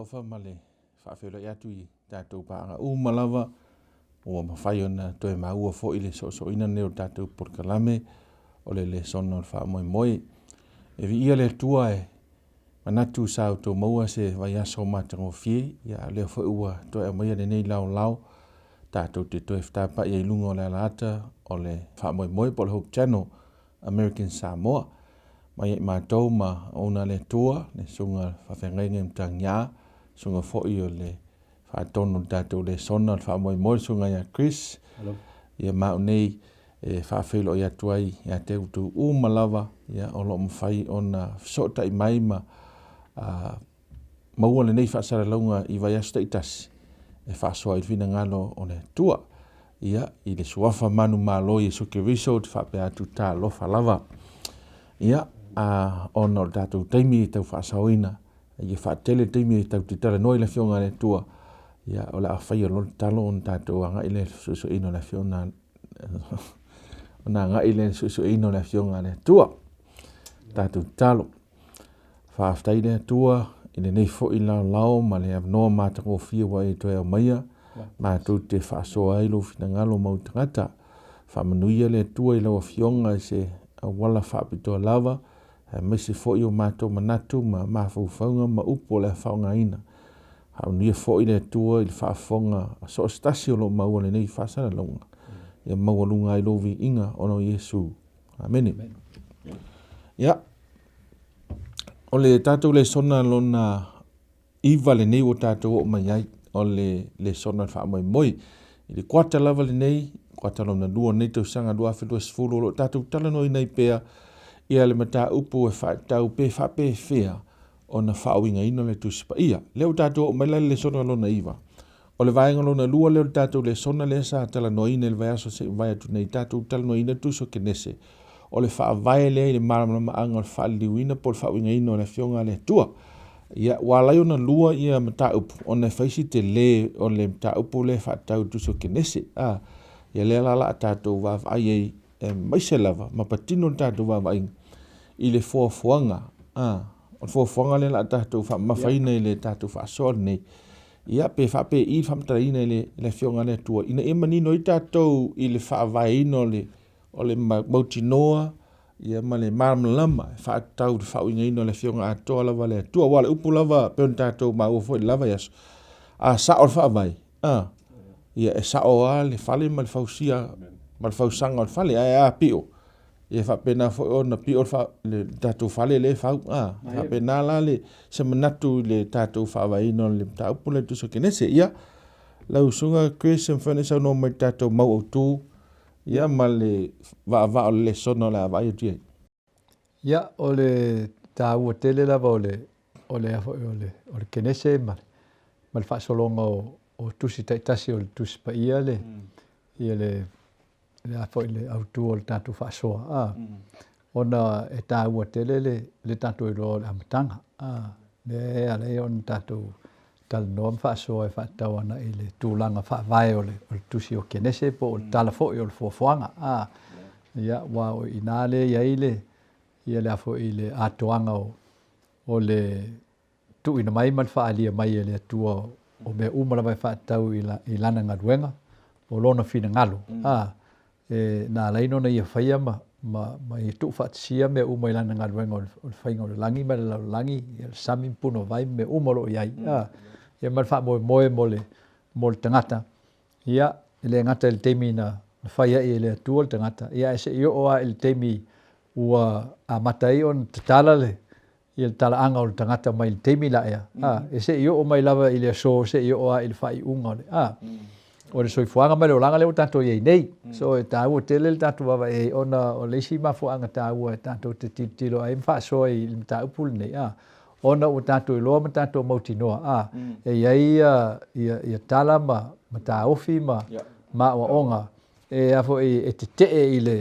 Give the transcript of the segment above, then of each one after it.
Faatalofa ma le faafeiloai atu i tatou paaga uma lava ua mafai ona toe maua foi le soosooina lenei o le tatou polokalame o le lesona o le faamoemoe. E viia le Atua e manatu sa outou maua se vaiaso matagofie, ia a o lea foi ua toe aumaia lenei laolao tatou te toe fetapai ai i luga o le alaata o le faamoemoe po o le Hope Channel American Samoa. Mai ia i matou ma auauna a le Atua, le susuga i le faafeagaiga i Matagiā, susuga foi o le faatonu o le tatou lesona o le faamoemoe, le susuga ia Chris. Ia ma au nei e faafeiloai atu ai ia te outou uma lava, ia o lo o mafai ona fesootai mai ma maua lenei faasalalauga i vaiaso taitasi e faasoa ai le finagalo o le Atua. Ia, i le suafa manumalo o Iesu Keriso ou te faapea atu, talofa lava. Ia, a, ona o le tatou taimi e tau faasaoina, ia faatele le taimi e tatou te talanoa i le Afioga a le Atua, ia, o le a faia loa le tatalo ona tatou agai lea i le suesueina o le Afioga ona agai lea i le suesueina o le Afioga a le Atua. Tatou tatalo. Faafetai le Atua i lenei foi laolao ma le avanoa matagofie ua e toe aumaia matou te faasoa ai lou finagalo ma ou tagata. Faamanuia le Atua i lau Afioga i se auala faapitoa lava, aemaise foi o matou manatu ma mafaufauga ma upu o le a faaaogaina. Faamanuia foi le Atua i le faafofoga a so o se tasi o lo o maua lenei faasalalauga, ia maualuga ai lou viiga ona o Iesu. Amene. Ia, o le tatou lesona lona iva lenei ua tatou oo mai ai, o le lesona o le faamoemoe. I le kuata lava lenei, kuata lona lua lenei tausaga 2020, o lo o tatou talanoaina ai pea ia le mataupu e faatatau pe faapefea ona faauigaina le Tusi Paia. Lea ua tatou oo mai la i le lesona lona iva. O le vaega lona lua lea o le tatou lesona lea sa talanoaina i le vaiaso se i mavae atu nei, tatou talanoaina le Tusi o Kenese, o le faavae lea i le malamalamaaga o le faaliliuina po o le faauigaina o le Afioga a le Atua. Ia, ua ala ai ona lua ia mataupu, ona e fai si tele o le mataupu lea e faatatau i le Tusi o Kenese. A, ia lea la o le a tatou vaavaai ai aemaise lava ma patino le tatou vaavaaiga i le foafoaga, a, o le foafoaga lea o le a tatou faamamafaina i le tatou faasoa lenei, ia pe faapei le faamatalaina i le Afioga a le Atua ina ia manino ai tatou i le faavaeina o le o le mautinoa ia ma le malamalama e faatatau i le faauigaina o le Afioga atoa lava a le Atua. Aua o le upu lava pei ona tatou maua foi i le la vaiaso, a sao le faavae, a, ia e sao lava le fale ma le fausia ma le fausaga o le fale, ae a pio, ia faapena foi ona pio le tatou fale lea e fau. A, faapena la le, se manatu i le tatou faavaeina o le mataupu lea i le Tusi o Kenese. Ia, lau Susuga Chris, e mafai ona e saunoa mai i le tatou mau autu, ia ma le vaavaa o le lesona o le a vaai atu i ai. Ia, o le taua tele lava o le o le foi o le o le Kenese ma ma le faasologa o o tusi taitasi o le Tusi Paia le ia le le a foi le autu o le tatou faasoa a ona e taua tele le le tatou iloa o le amataga a lea e ala ai ona tatou talanoa ma faasoa e faatatau ana i le tulaga faavae o le, o le tusi o Kenese po o le tala foi o le fuafuaga. A, ia, aua o i ina lea e i ai le, ia le a foi le atoaga o, o le tuuina mai ma le faaalia mai e le Atua o mea uma lava e faatatau i, la, i lana galuega, o lona finagalo. A, e, na ala ai ona ia faia ma, ma, ma ia tuufaatasia mea uma i lana galuega o le, o le faiga o le lagi ma le lalolagi, ia le sami ma punouai ma mea uma o lo o i ai. Mm. A, ia ma le faamoemoe mo le, mo le tagata. Ia, e le gata i le taimi na, na fai ai e le Atua le tagata, ia ae se i oo lava i le taimi ua amata ai ona tatala le, ia le talaaga o le tagata mai le taimi la ea, a, e se i oo mai lava i le aso, se i oo lava i le faaiuga o le, a, o le soifuaga ma le olaga lea ua tatou i ai nei. So e taua tele le tatou vaavaai i ai ona o le isi mafuaaga taua e tatou te tilotilo ai ma faasoa i le mataupu lenei, a, ona ua tatou iloa ma tatou mautinoa, a, e i ai ia, ia, ia tala ma, ma taofi ma, ma aoaoga e, a foi, e tetee i le,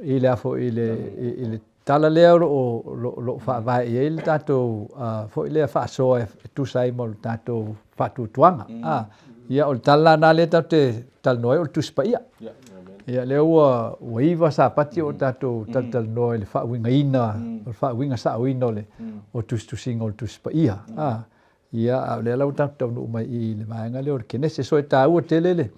i le a foi i le, i le tala lea o lo o, lo o faavae i ai le tatou foi lea faasoa e tusa ai ma le tatou faatuatuaga. A, ia o le tala la na lea tatou te talanoa ai o le Tusi Paia. Ia lea ua, ua iva Sapati o tatou talatalanoa i le faauigaina, o le faauiga saoina o le, o tusitusiga o le Tusi Paia. A, Ia, a o lea la ua tatou taunuu mai i le vaega lea o le Kenese. So e taua tele le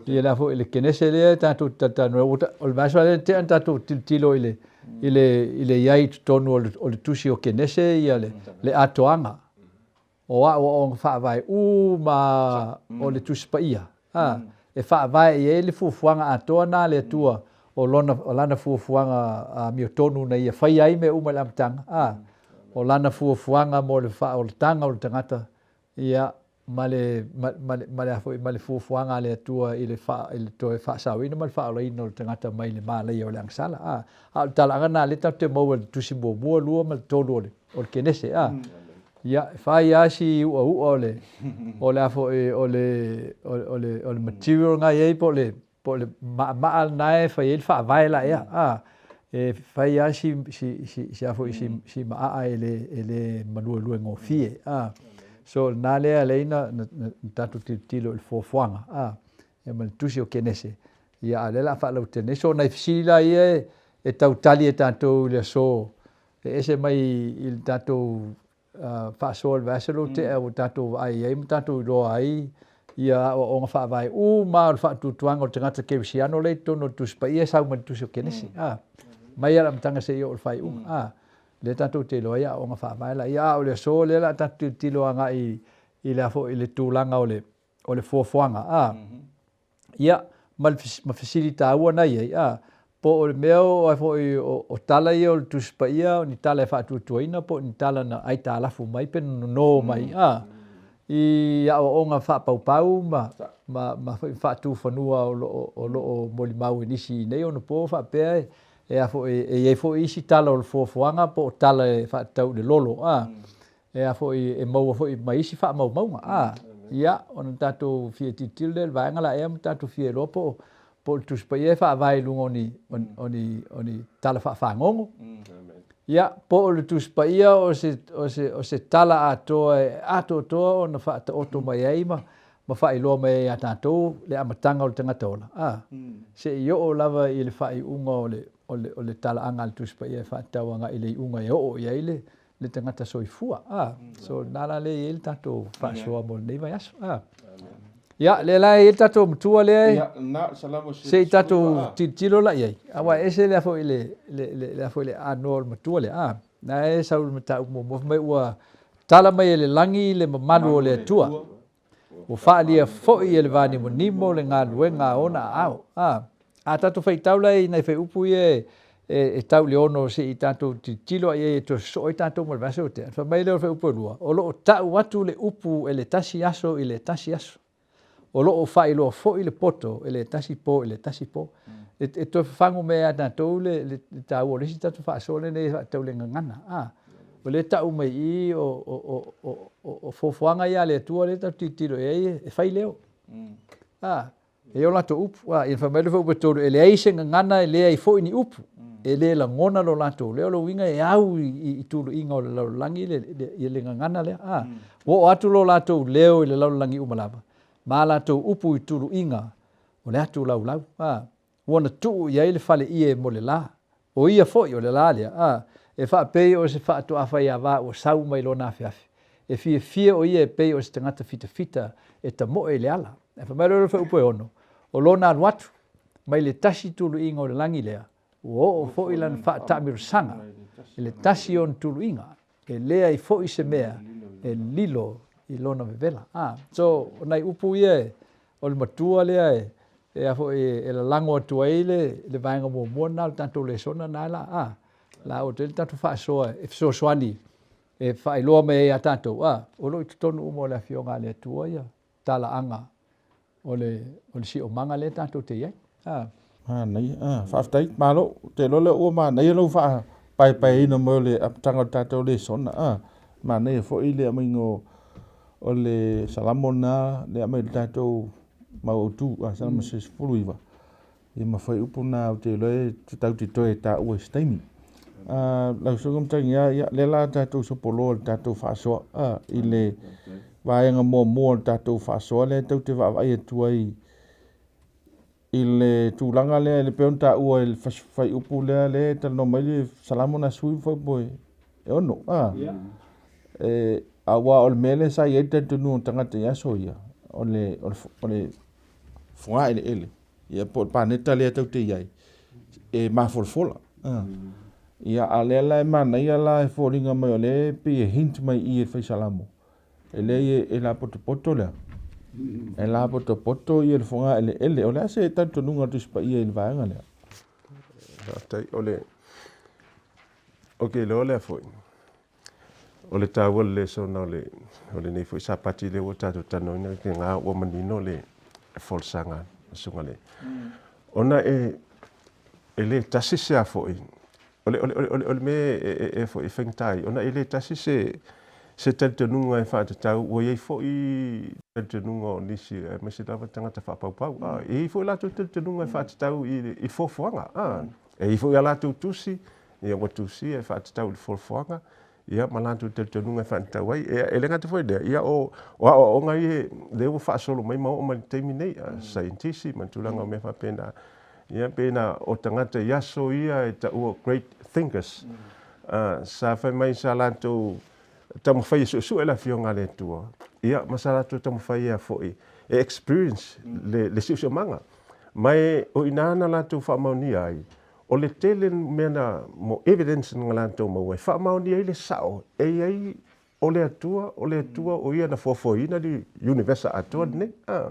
ia le a foi le Kenese lea e tatou te talatalanoa ai. O le vaiaso lea na tea na tatou tilotilo i le i le i le i ai i totonu o le o le tusi o Kenese ia le le atoaga o aoaoga faavae uma o le Tusi Paia, a, e faavae i ai le fuafuaga atoa na a le Atua o lona o lana fuafuaga amiotonu na ia faia ai mea uma i le amataga, a, o lana fuafuaga mo le faaolataga o le tagata, ia, ma le, ma, ma le, ma le, a foi, ma le fuafuaga a le Atua i le, faa, i le toe faasaoina ma le faaolaina o le tagata mai le malaia o le agasala. A, a o le talaaga lena lea tatou te maua i le tusi muamua, lua ma le tolu o le, o le Kenese. A, ia, e fai lava si uaua o le, o le a foi, o le, o le, o le material lena e i ai po o le, po o le maamaa lena e fai ai le faavae la ea, a, e fai lava si, si, si, si, a foi, si, si maaa e le, e le maluelue gofie, a. So, o lena lea e ala ai na, na, na tatou tilotilo i le fuafuaga, a, ia ma le tusi o Kenese, ia a o lea o le a faalautele nei. So, o nai fesili la ia e, e tau tali e tatou i le aso e ese mai i le tatou faasoa i le vaiaso lea ua tea ua tatou vaai ai ma tatou iloa ai ia aoaoga faavae uma lava o le faatuatuaga o le tagata kerisiano lea i totonu o le Tusi Paia e sau mai le Tusi o Kenesi a mai lava i le amataga seia oo i le faaiuga a lea tatou te iloa ai aoaoga faavae laia a o le aso lea o le a tatou tilotilo agai i le a foi i le tulaga o le o le fuafuaga a Ia, ma le ma fesili taua na i ai, a, po o le mea o ai foi o, o tala ia o le Tusi Paia o ni tala e faatuatuaina po o ni tala na aitalafu mai pe na nono mai, a, i aoaoga faapaupau ma, ma, ma foi faatufanua o lo o, o lo o molimau e nisi i nei onapo faapea e, e a foi, e i ai foi isi tala o le fuafuaga po o tala e faatatau i le lolo, a. E a foi, e maua foi ma isi faamaumauga, a, ia, ona tatou fia tilotilo lea i le vaega la ea ma tatou fia iloa po o, po o le Tusi Paia e faavae i luga o ni, o, o ni, o ni tala faafagogo. Ia, po o le Tusi Paia o se, o se, o se tala atoa e atoatoa ona faataoto mai ai ma, ma faailoa mai ai ia tatou le amataga o le tagata ola, a, seia oo lava i le faaiuga o le, o le, o le talaaga a le Tusi Paia e faatatau agai i le iuga e oo i ai le, le tagata soifua. A, so lena la lea e i ai le tatou faasoa mo lenei vaiaso. A. Ia, lea la e i ai le tatou matua lea e, se i tatou tilotilo la i ai. Aua e ese lea foi le, le, le, lea foi le aanoa o le matua lea. A, na e sau le mataupu muamua fai mai ua tala mai e le lagi le mamalu o le Atua. Ua faaalia foi e le vanimonimo le galuega a ona aao. A, a tatou faitau la i nai fuaiupu ia e, e, e tau i le ono se i tatou tilotilo i ai e toe sosoo ai tatou ma le vaiaso ua tea. Fai mai lea o le fuaiupu e lua, o lo o tau atu le upu e le tasi aso i le tasi aso. O lo o faailoa foi le poto e le tasi po i le tasi po. E, e toe fafagu mea ia tatou le, le, le taua o le isi tatou faasoa lenei e faatatau i le gagana. A, o lea e tau mai i i o, o, o, o, o, o fuafuaga ia a le Atua lea tatou te tilotilo i ai e fai leo. A, e i ai o latou upu. A, ia fai mai le fuaiupu e tolu, e leai se gagana e leai foi ni upu. E le lagona lo latou leo, o le uiga e au i, i, i tuluiga o le lalolagi le, le, le, le gagana lea. A, ua oo atu lo latou leo i le lalolagi uma lava, ma a latou upu i tuluiga o le atu laulau. A, ua na tuu i ai le faleie mo le lā. O ia foi, o le lā lea, a, e faapei o se faatoa faiava ua sau mai lona afeafe. E fiafia o ia e pei o se tagata fitafita e tamoe i le ala. Ae fai mai loa le fuaiupu e ono, o lona alu atu, mai le tasi tuluiga o le lagi lea, ua oo foi lana faataamilosaga i le tasi o ona tuluiga, e leai foi se mea e lilo i lona vevela. A, so, o nai upu ia e, o le matua lea e, e a foi e lalago atu ai le, le vaega muamua lena o le tatou lesona na la, a, la o atu ai le tatou faasoa e fesoasoani e faailoa mai ai ia tatou, a, o lo o i totonu uma o le Afioga a le Atua ia talaaga o le, o le siomaga lea tatou te i ai. A. Manaia. A, faafetai. Malo. Ou te iloa lea ua manaia lou faapaepaeina mai o le amataga o le tatou lesona. A, manaia foi le aumaiga o, o le Salamo lena le aumai i le tatou mau autu, a, Salamo se 19. Ia ma fuaiupu na ou te iloa e tatau te toe taua i se taimi. Uh, lau Susuga Matagiā, ia, lea la tatou sopoloa i le tatou faasoa, uh, i le vaega muamua o le tatou faasoa lea tou te vaavaai atu ai i le tulaga lea e pei ona taua i le fuaiupu lea lea e talanoa mai le Salamo na sui fuaiupu e ono, ah, e Aua o le mea lea sa i ai le talitonuga o tagata i aso ia, o le, o le, o le fogaeleele, ia po o le paneta lea tatou te i ai, e mafolafola. Ia, a o lea la e manaia la e foliga mai o lea e pei e hint mai i i e le Fai Salamo, e leai e lapotopoto lea, e lapotopoto ia le fogaeleele. O le a se talitonuga o le Tusi Paia i le vaega lea? Faafetai. O le, ou te iloa lea foi, O le taua o le lesona o le o lenei foi Sapati lea ua tatou talanoaina ke gā ua manino le folasaga a le Susuga le ona e e le tasi se a foi o le o le o le o le mea e e e foi e faigata ai ona e le tasi se se talitonuga e faatatau ua i ai foi talitonuga o nisi aemaise lava tagata faapaupau a e i ai foi latou talitonuga e faatatau i i foafoaga a e i ai foi a latou tusi Ia ua tusia e faatatau i le foafoaga, ia ma latou talitonuga e faatatau ai. Ia, e le gata foi i lea, ia o, o aoaoga ia lea ua faasolo mai ma oo mai i le taimi nei, saienitisi ma tulaga o mea faapena. Ia pei na o tagata i aso ia e taua great thinkers, sa fai mai sa latou taumafai e suesue le Afioga a le Atua, ia ma sa latou taumafai ea foi e experience le, le siosiomaga. Ma e o i ina na latou faamaonia ai, O le tele mea na mo evidence na latou maua e faamaonia ai le sao e i ai o le Atua, o le Atua o ia na foafoaina le universe atoa lenei. A.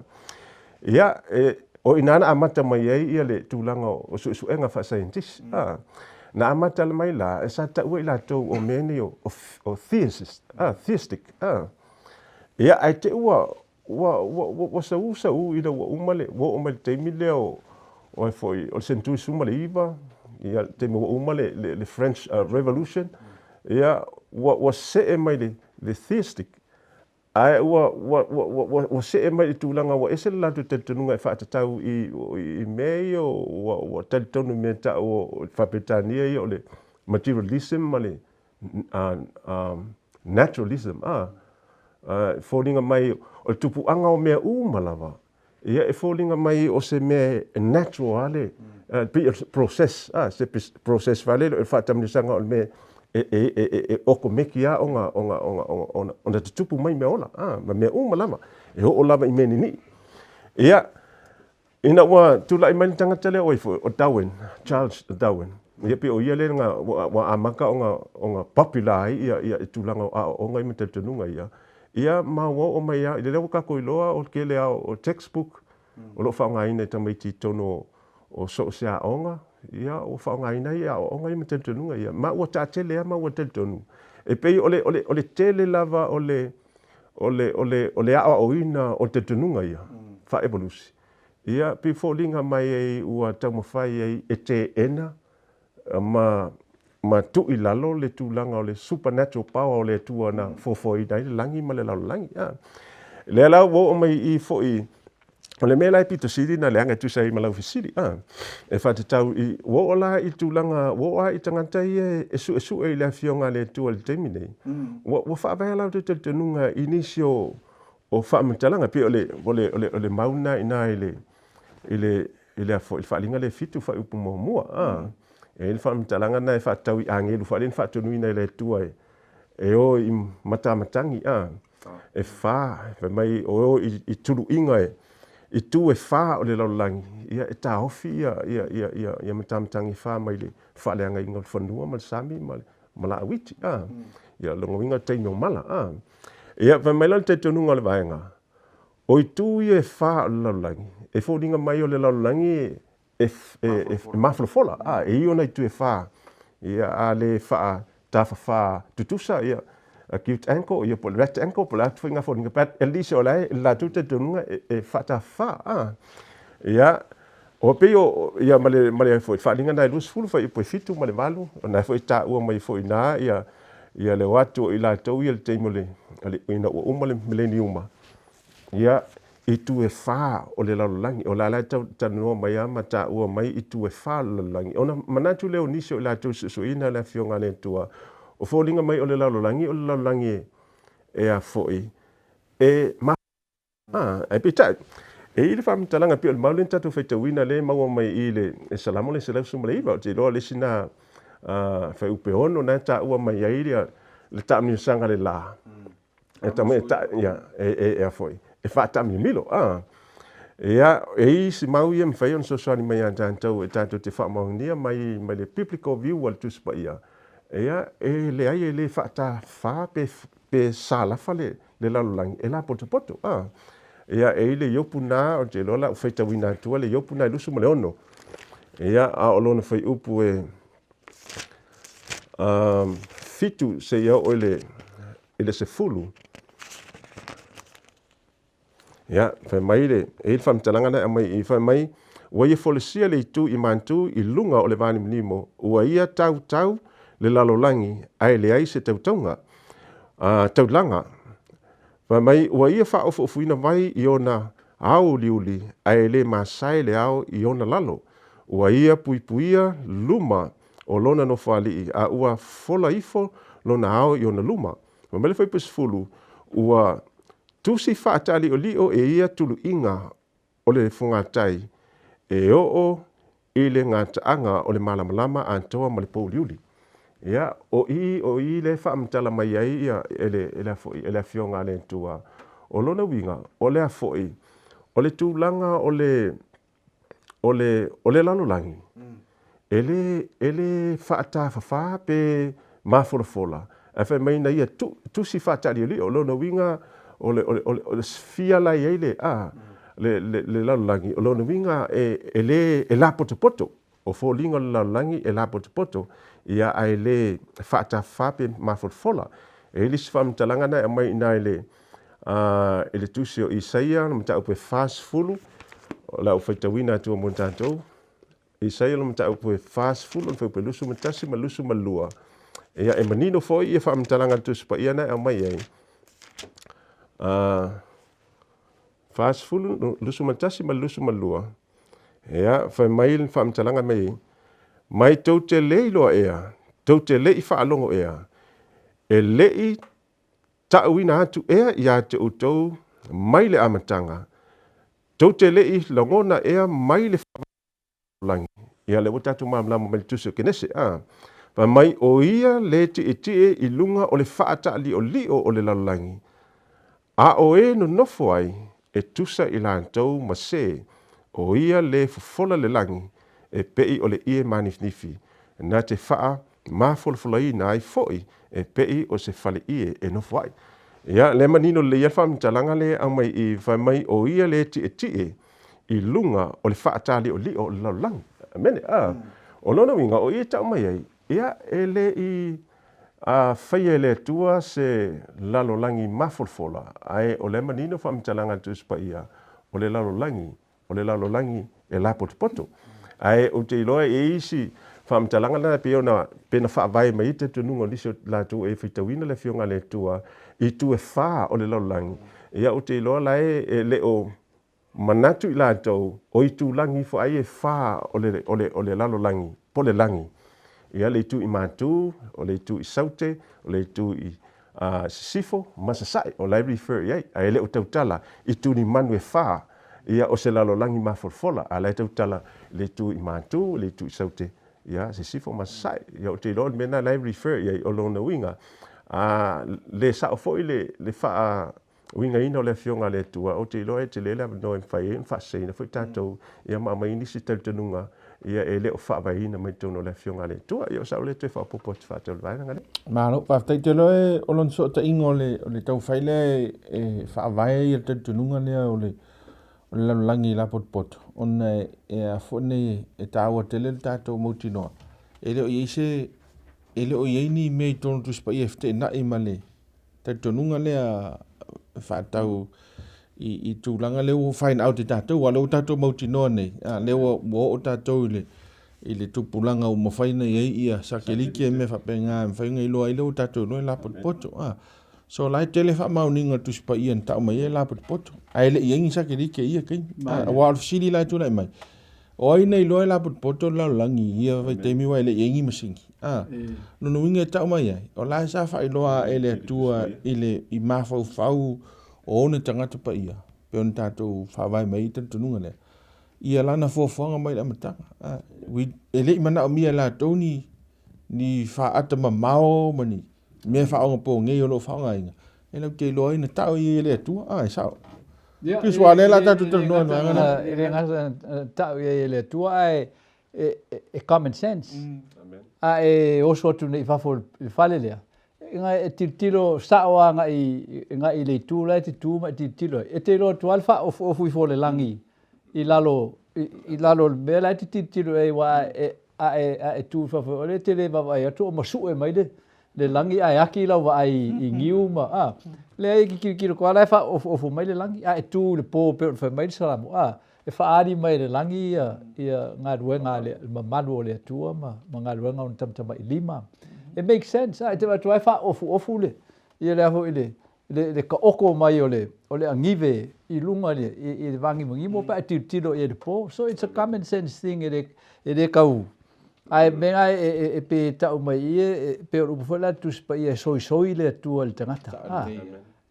Ia, e, o i ina na amata mai ai ia le tulaga o suesuega faasaienitisi. A. Na amata mai la, e sa taua i latou o mea nei o, o, o theist, a, theistic. A. Ia, ae te ua, Ua, ua, ua, ua saū saū ina ua uma le, ua oo mai le taimi lea o, o ai foi, o le seneturi 19, ia, le taimi ua uma le, le, le French Revolution, ia, ua, ua see mai le, le theistic, ae ua, ua, ua, ua, ua, ua see mai i le tulaga ua ese le latou talitonuga e faatatau i, i mea ia ua, ua talitonu i mea e tau o Faa-Peretania ia o le materialism ma le naturalism, a, e foliga mai o le tupuaga o mea uma lava, ia e foliga mai o se mea e natural lava le, pei o se process, a, se process foi lele o le faatamanuisaga o le mea e okomeki lava ona, ona, ona, ona, ona tutupu mai mea ola, a, ma mea uma lava, e oo lava i mea ninii. Ia, Ina ua tulai mai le tagata lea o ai foi, o Darwin, Charles Darwin, ia pei o ia lea na, ua, ua amata ona, ona popular ai ia, ia i tulaga o aoaoga ia ma talitonuga ia, ia ma ua oo mai lava, lea ua tatou iloa o le tele lava o textbook o lo o faaaogaina e tamaiti i totonu o, o so o se aoga, ia ua faaaogaina ai aoaoga ia ma talitonuga ia, ma ua taatele lava ma ua talitonu, e pei o le, o le, o le tele lava o le, o le, o le, o le aoaoina o talitonuga ia, faa-evolusi, ia, pei foliga mai ai ua taumafai ai e teena ma, ma tuu i lalo le tulaga o le supernatural power o le Atua na foafoaina ai le lagi ma le lalolagi. A. Lea la ua oo mai i i foi, o le mea la e pito sili ona leaga e tusa ai ma lau fesili, a, e faatatau i, ua oo la i tulaga, ua oo lava i tagata ia e suesue i le Afioga a le Atua i le taimi nei, ua, ua faavae a latou talitonuga i nisi o, o faamatalaga, pei o le, o le, o le, o le mau lena i ina i le, i le, i le, i le Faaaliga lea e fitu fuaiupu muamua, a, e i ai le faamatalaga lena e faatatau i agelu foi lea na faatonuina e le Atua e, e o i matamatagi, a, e fa, fai mai o o i, i tuluiga e, i tu e fa o le lalolagi, ia e taofi ia, ia, ia, ia, ia matamatagi e fa mai le faaleagaina o le fanua ma le sami ma le ma laau iti, a. Ia, lona uiga o le taimi o mala, a. Ia, fai mai la le talitonuga o le vaega, o itu ia e fa o le lalolagi, e foliga mai o le lalolagi e, e, e, e mafolafola, a, e i ona itu e fa, ia, a le faatafafā tutusa, ia, acute angle, ia, po o le right angle, po o le a foi ngā foliga, but at least o la e, le latou talitonuga e, e faatafafā, a. Ia, o pei o, ia, ma le, ma le foi faaaliga na e 20 fuaiupu e 7 ma le 8, o na foi e taua mai foi i ina, ia, ia le o atu o i latou ia i le taimi o le, o le, ina ua uma le mileniuma, Ia, itu e fa o le lalolagi, o la la e tau talanoa mai lava ma taua mai itu e fa o le lalolagi. Ona manatu lea o nisi o i latou i suesueina le Afioga a le Atua, o foliga mai o le lalolagi o le lalolagi e a foi, e ma ae peitai, e i ai le faamatalaga pei o le mau lea na tatou faitauina lea e maua mai i le Salamo lea 119, ou te iloa o le isi lena fuaiupu e 6 na e taua mai ai le taamilosaga a le la. E tau mai e ta, ia, e, e, e a foi, e faataamilomilo, a. Ia, e i isi mau ia e mafai ona fesoasoani mai ia tatou e tatou te faamaonia mai, mai le biblical view a le Tusi Paia, ia, e leai e le faatafa pe, pe salafa le, le lalolagi e lapotopoto, a. Ia, e i le Iopu na, ou te iloa la ua faitauina atua le Iopu na e 26. Ia, a o lona fuaiupu e, 7 seia oo i le, i le 10. Ia, fai mai le, e i le faamatalaga na e aumai i, fai mai, ua ia folasia le itu i Mantu i luga o le vanimonimo, ua ia tautau le lalolagi ae leai se tautauga, taulaga. Fai mai, ua ia faaofuofuina vai i ona ao uliuli ae le masae le ao i ona lalo. Ua ia puipuia luma o lona nofoalii a ua fola ifo lona ao i ona luma. Fai mai le fuaiupu 10, ua tusi faataaliolio e ia tuluiga o le fogatai e oo i le gataaga o le malamalama atoa ma le pouliuli. Ia, o i, o i lea e faamatala mai ai ia, e le, e le, foi, e le Afioga a le Atua. O lona uiga, o le a foi, o le tulaga o le, o le, o le lalolagi, e le, e le faatafafā pe mafolafola, ae fai mai na ia tu, tusi faataaliolio. O lona uiga, o le, o le, o le, o le sefia la e i ai le, a, le, le, le lalolagi, o lona uiga e, e le, e lapotopoto. O foliga o le lalolagi e lapotopoto, ia ae le faatafafā pe mafolafola. E i ai le isi faamatalaga na e aumai i ina i le, i le tusi o Isaia, le mataupu e 40, o le a ou faitauina atua mo tatou. Isaia le mataupu e 40, le fuaiupu e 21 ma le 22. Ia, e manino foi ia faamatalaga a le Tusi Paia na e aumai ai. 40, 21 ma le 22. Ia, fai mai le faamatalaga mai ai, mai tou te le iloa ea, tou te le i faalogo ea, e le i ta'uina atu ea ia te outou mai le amataga, tou te le i lagona ea mai le lagi. Ia, lea ua tatou malamalama mai le Tusi o Kenese, a. Fai mai, o ia le tietie i luga o le faataaliolio o le lalolagi, a o e nonofo ai e tusa i latou ma se, o ia le fofola le lagi e pei o le ie manifinifi, na te faa mafolafolaina ai foi e pei o se fale ie e nofo ai. Ia, lea manino lelei ai le faamatalaga lea e aumai i, fai mai, o ia le tietie i luga o le faataliolio o le lalolagi. Amene. A. O lona uiga, o i e tau mai ai, ia, e le i a faia e le Atua se lalolagi mafolafola, ae o lea manino faamatalaga a le Tusi Paia, o le lalolagi, o le lalolagi e lapotopoto. Ae ou te iloa e i ai isi faamatalaga na pei ona pe na faavae mai ai talitonuga o nisi o latou e faitauina le Afioga a le Atua i itu e fa o le lalolagi, ia ou te iloa la e le o manatu i latou o itulagi ifo ai e fa o le, o le, o le lalolagi, po le lagi. Ia le itu i Matu, o le itu i Saute, o le itu i Sisifo ma Sasae, o la e refer i ai, ae le o tautala i tulimanu e fa, ia o se lalolagi mafolafola, a la e tautala i le itu i Matu, le itu i Saute, ia Sisifo ma Sasae. Ia ou te iloa o le mea lena la e refer i ai, o lona uiga, a le sao foi le, le faa uigaina o le Afioga a le Atua, ou te iloa e tele le avanoa e mafai ai ona faaseseina foi tatou, ia ma aumai nisi talitonuga ia e le o faavaeina mai totonu o le Afioga a le Atua. Ia o sau lea toe faaopoopo atu faatau le vaega lea. Malo, faafetai. Ou te iloa e o lona sootaiga o le, o le taumafai lea e faavae ia le talitonuga lea o le, o le lalolagi lapotopoto, ona e, e a foi nei e taua tele le tatou mautinoa, e le o i ai se, e le o i ai ni mea i totonu o le Tusi Paia e feteenai ma le talitonuga lea e faatatau i, i tulaga lea ua find out e tatou, aua o lea ua tatou mautinoa nei, a, lea ua, ua oo tatou i le, i le tupulaga ua mafai ona i ai ia satelite mea faapena e mafai ona iloa ai lea ua tatou iloa e lapotopoto. A. So la e tele faamaoniga o le Tusi Paia na tau mai ai e lapotopoto, ae le i i ai ni satelite i ia taimi. A, aua o le fesili la e tulai mai, O ai na iloa e lapotopoto le lalolagi i ia vaitaimi aua e le i i ai ni masini? A, lona uiga e tau mai ai, o la e sa faailoa ae le Atua i le i mafaufau o ona tagata paia, pei ona tatou faavae mai ai talitonuga lea, ia lana fuafuaga mai le amataga. A, e le i manaomia e latou ni, ni faata mamao ma ni mea faaonapogei o lo o faaaogaina. E latou te iloa ai na tau i ai e le Atua. A, e sao. Chris, aua o lea la tatou talanoa i le vaega lea. E le gata na tau i ai e le Atua, ae e common sense. A e oso atu nei i fafo i le fale lea, e tilotilo sao lava agai i le itu la e te tu ma e tilotilo ai, e te iloa atu lava le faaofuofu ifo o le lagi i lalo i lalo o le mea la e te tilotilo i ai, aua a e tu i fafo, o lea e te le vaavaai atu o masue mai le le lagi ae aki lau vaai i niu ma, a, leai e te tilotilo atu lava o la e faaofuofu mai le lagi, a e tu i le po e pei ona fai mai le Salamo, a, e faaali mai e le lagi ia, ia galuega a le mamalu o le Atua ma, ma galuega a ona tamatamailima. E make sense, a, e te vaai atu lava e faaofuofu le, ia le a foi le, le, le taoto mai o le, o le anive i luga i le, i le vāgimogimo pe a e tilotilo i ai i le po. So it's a common sense thing e le, e le tau, ae mea e, e, pei e tau mai i i, e pei o le upu foi la a le Tusi Paia e soisoi le Atua i le tagata. A,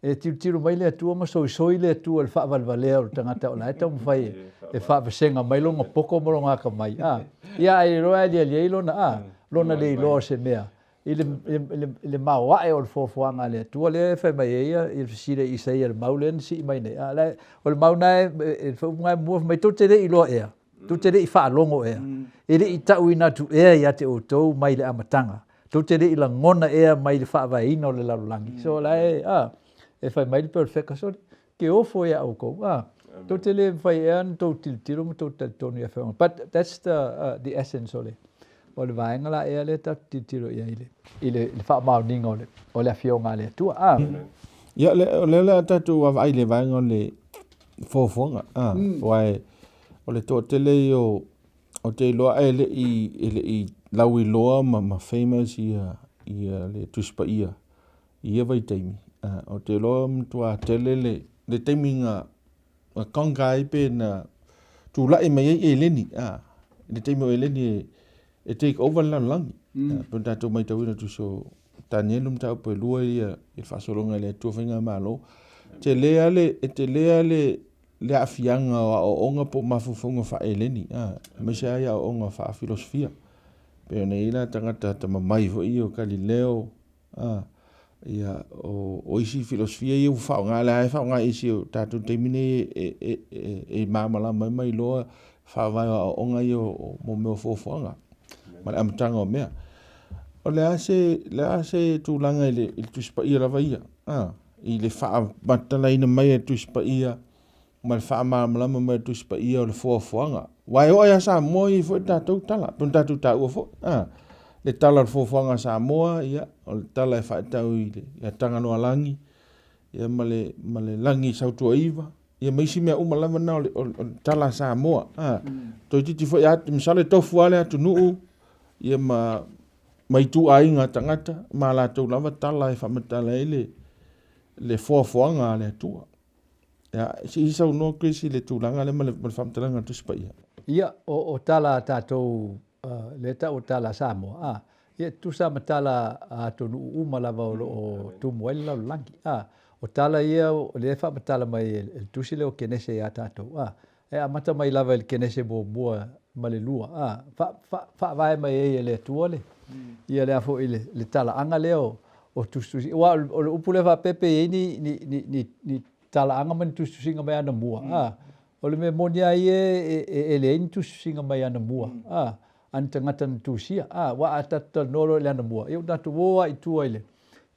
e tilotilo mai le Atua ma soisoi le Atua i le faavalevalea o le tagata o la e taumafai e, e faavasega mai lona poto ma lona atamai. A, ia ae iloa e aliali ai lona, a, lona le iloa o se mea i le, i le, i le maoae o le foafoaga a le Atua lea e fai mai ai ia, i le fesili a Isaia i le mau lea na sii mai nei. A, la, o le mau na e, e, e upu na e mua fai mai, tou te le i iloa ea, tou te le i faalogo ea, e le i tauina atu ea ia te outou mai le amataga, tou te le i lagona ea mai le faavaeina o le lalolagi. So la e, a, e fai mai le perofeta, sole, ke ofo ia outou, a, tou te le mafai ea ona tou tilotilo ma tou talitonu ia Afioga. But that's the, the essence o le, o le vaega la ea lea tatou tilotilo i ai i le, i le, i le faamaoniga o le, o le Afioga a le Atua. A. Ia, o lea o le a tatou vaavaai i le vaega o le foafoaga, a, aua e, o le toatele ia o, ou te iloa e le i, e le i lauiloa ma, ma famous ia, ia le Tusi Paia i ia vaitaimi. A, ou te iloa matua tele le, le taimi na, na conquer ai pe na tulai mai ai Eleni, a, i le taimi o Eleni e, e take over le lalolagi. Mm. Pe tatou maitauina tusi o Tanielu mataupu e lua ia i le faasologa i le Atua Faigamalo. Tele lava le, e tele lava le, le aafiaga o aoaoga po o mafaufauga faa-Eleni, a, aemaise lava i aoaoga faa-filosofia. Pei ona i ai la tagata atamamai foi ia o Galileo, a, ia, o, o isi filosofia ia ua faaaoga, lea lava e faaaoga e isi o tatou taimi nei e, e, e, e malamalama ai ma iloa faavae o aoaoga ia o, o mea o fuafuaga ma le amataga o mea. O le a se, le a se tulaga i le, i le Tusi Paia lava ia, a? i le faamatalaina mai e le Tusi Paia ma le faamalamalama mai e le Tusi Paia o le foafoaga. Aua e oo ia Samoa e i ai foi le tatou tala, pei ona tatou taua foi, a, le tala o le foafoaga a Samoa, ia, o le tala e faatau i le, ia Tagaloalagi, ia ma le, ma le lagi Sautuaiva, ia ma isi mea uma lava na o le, o le, o le tala a Samoa. A, toeitiiti foi, masalo e tofu lava le atunuu, ia ma, ma ituaiga tagata ma a latou lava tala e faamatala ai le, le foafoaga a le Atua. Ia, se i saunoa Chris i le tulaga lea ma le, ma le faamatalaga a le Tusi Paia. Ia, o, o tala a tatou, uh, lea tau o tala a Samoa, a, ia, tusa ma tala a atunuu uma lava o lo o tumu ai le lalolagi, a, o tala ia o lea e faamatala mai e le tusi lea o Kenese iā tatou, a, E amata mai lava i le Kenese muamua ma le lua, a, fa, fa, faavae mai ai e le Atua le, ia le a foi le, le talaaga lea o, o tusitusi. Aua o le, o le upu lea faapea pe i ai ni, ni, ni, ni, ni talaaga ma ni tusitusiga mai anamua, a, o le mea moni lava ia e, e, e leai ni tusitusiga mai anamua, a, a ni tagata na tusia. A, aua a tatou talanoa loa i le anamua, ia ua tatou o lava i tua i le,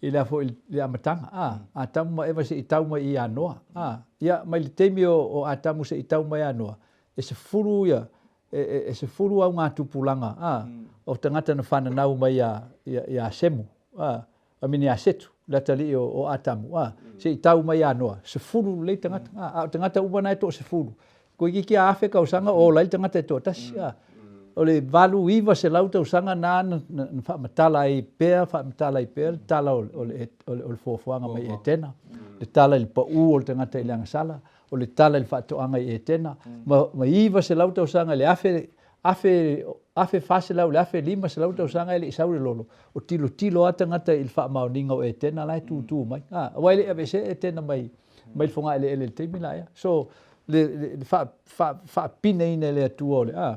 i le a foi i le amataga, a, Atamu ma Eva se i tau mai ia Noa, a, ia, mai le taimi o, o Atamu se i tau mai ia Noa, e sefulu ia, e, e, e sefulu augatupulaga, a, o tagata na fananau mai ia, ia, ia Semu, a, I mean ia Setu, le atalii o, o Atamu, a, se i tau mai ia Noa, sefulu lelei tagata, a, a o tagata uma na e toasefulu, Toeitiiti a afe tausaga o ola ai le tagata e toatasi. A. O le 8, 900 tausaga na na, na faamatala ai pea, faamatala ai pea le tala o, o, le, o, le, o le foafoaga mai Etena, le tala i le pau o le tagata i le agasala, o le tala i le faatoaga i Etena, ma, ma 900 tausaga i le afe, afe, afe 400 i le afe 500 tausaga e le i sau le lolo, o tilotilo lava tagata i le faamaoniga o Etena la e tūtū mai. A, aua e le i aveesea Etena mai, mai le fogaeleele i le taimi la ea. So, le, le, le faa, faa, faapineina e le Atua o le, a,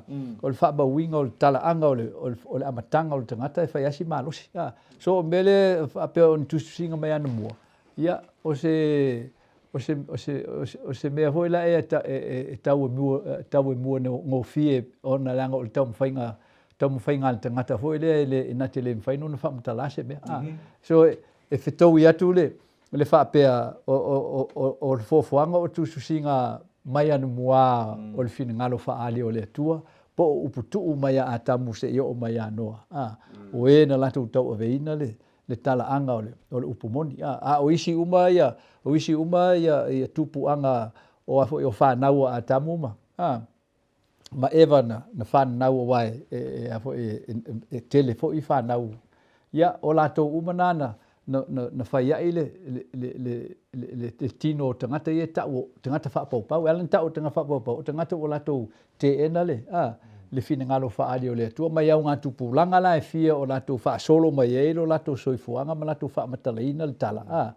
o le faamauina o le talaaga o le, o le, o le amataga o le tagata e fai lava si malosi. A. So o mea lea faapea o ni tusitusiga mai anamua, Ia, o se, o se, o se, o se, o se mea foi la e, e, e tau e mua, tau e mua gofie ona leaga o le taumafaiga, taumafaiga a le tagata foi lea e le, e na te le mafai ona faamatala se mea. Ah. So e, e fetoui atu le, le faapea o, o, o, o le fuafuaga o tusitusiga mai anamua o le finagalo faaali o le Atua, po o upu tuu mai a Atamu seia oo mai ia Noa. Ah. O e na latou tauaveina le, le talaaga o le, o le upu moni. A, a o isi uma ia, o isi uma ia, ia tupuaga o a foi o fanau a Atamu ma, a, ma Eva na, na fananau aua e, e, e, a foi, e, e, e tele foi fanau. Ia, o latou uma na na, na, na, na fai ai le, le, le, le, le, le, le tino o tagata ia e tau o tagata faapaupau. E ala ona tau o tagata faapaupau, o tagata ua latou teena le, a, le finagalo faaali o le Atua mai augatupulaga la e fia o latou faasolo mai ai lo latou soifuaga ma latou faamatalaina le tala, a,